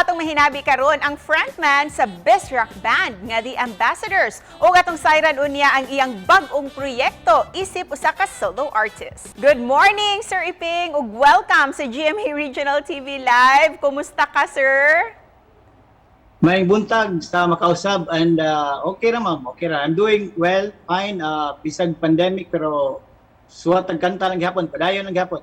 Atong mahinabi karon ang frontman sa Best Rock Band nga The Ambassadors. Ug atong sayran unya ang iyang bag-ong proyekto isip usa ka solo artist. Good morning, Sir Iping, ug welcome sa GMA Regional TV Live. Kumusta ka, sir? Maayong buntag sa makausab and okay ra, ma'am, okay ra. I'm doing well, fine, bisag pandemic pero suwat ang kanta lang gihapon, padayon lang gihapon.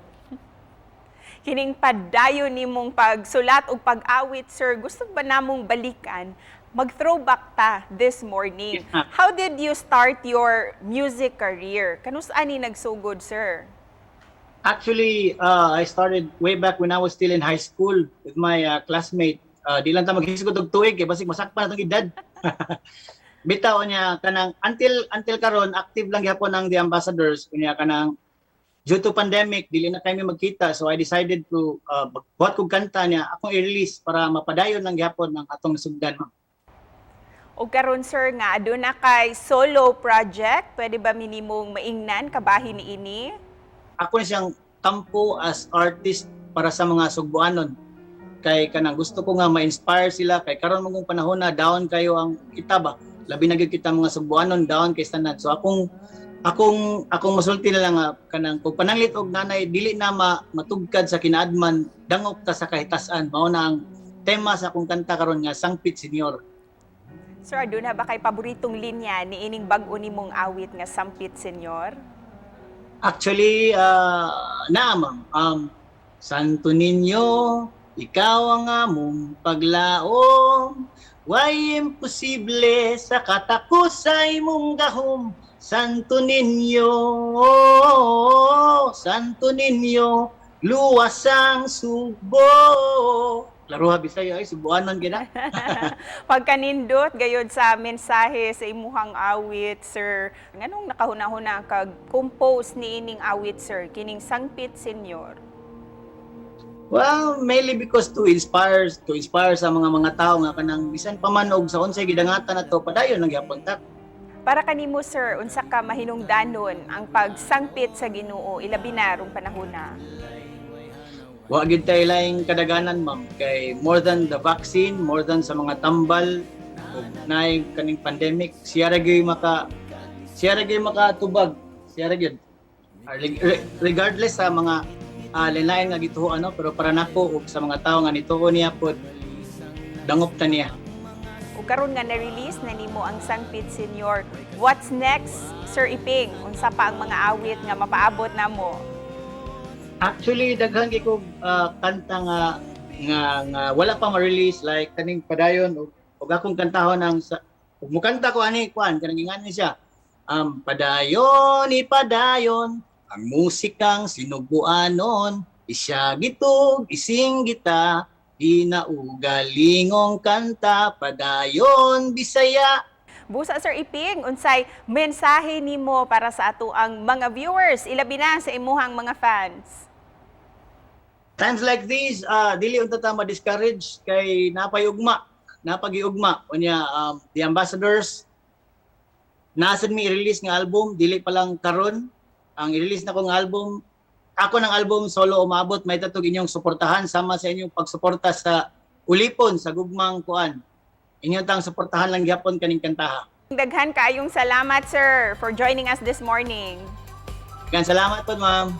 Kining padayon nimong pagsulat ug pag-awit, sir, gusto ba namong balikan? Mag-throwback ta this morning. Yeah. How did you start your music career? Kanus ani nagsugod, sir? Actually, I started way back when I was still in high school with my classmate. Di lang ta maghisgot og tuig kay basig masakpan atong edad. Bitaw niya kanang until karon active lang gihapon ang The Ambassadors. Unya kanang due to pandemic dili na kami magkita, so I decided to buhat kog kanta niya akong i-release para mapadayon lang gihapon ang atong nasugdan, ma'am. O karon, sir, nga aduna kay solo project, pwede ba minimong maingnan kabahin niini? Ako na siyang tampo as artist para sa mga Sugbuanon kay kanang gusto ko nga ma-inspire sila kay karon mong panahon na down kayo ang kita ba, labi na gyud kita mga Sugbuanon, down kay tanan. So akong masulti na lang nga kanang kung pananglit og nanay dili na matugkad sa kinaadman, dangop ta sa kahitasan. Mao na ang tema sa akong kanta karon nga Sangpit Senior. Sir, aduna ba kay paboritong linya niining bag-o nimong awit nga Sampit Senyor? Actually, naa, ma'am. Santo Niño, ikaw ang among paglaom. Way imposible sa katakos sa imong gahom. Santo Niño, Santo Niño, luwas ang Sugbo. Klaruha Bisaya ay Sugbuanon gina. Pagkanindot gayod sa mensahe sa imuhang awit, sir. Nganong nakahuna-huna kag compose niining awit, sir, kining Sangpit Senyor? Well, mainly because to inspire sa mga tao nga kanang bisan pa man og sa unsay gidangatan nato, padayon lang gyapon ta. Para kanimo, sir, unsa ka mahinungdanon ang pagsangpit sa Ginoo, ilabi na rong panahona? Wa gyud tay laing kadaganan, ma'am, kay more than the vaccine, more than sa mga tambal ug naay kaning pandemic, siya ra gyud makatubag, siya ra gyud. Regardless sa mga lain nga gituo ano, pero para nako ug sa mga tawo nga nituo niya pod, dangop ta niya. Ug karon nga na-release na nimo ang Sangpit Senyor, what's next, Sir Iping? Unsa pa ang mga awit nga mapaabot namo? Actually, daghan kay kog kanta nga wala pa ma-release, like kaning padayon ug akong kantahon ang sa ug mukanta ko ani kuan kanang ingani siya. Padayon ipadayon ang musikang Sinugbuanon, isya gitug ising gita ginaugalingong kanta, padayon Bisaya. Busa, Sir Iping, unsay mensahe nimo para sa ato ang mga viewers, ilabi na sa imuhang mga fans? Times like these, dili unta ta ma-discourage kay napayugma, napagiugma. Unya The Ambassadors nasa mi i-release nga album, dili pa lang karon. Ang i-release na kong album, ako ng album solo umabot, may tatog inyong suportahan sama sa inyong pagsuporta sa Ulipon sa Gugmang kuan. Inyong tang suportahan lang gyapon kaning kantaha. Daghan kaayong salamat, sir, for joining us this morning. Gan salamat po, ma'am.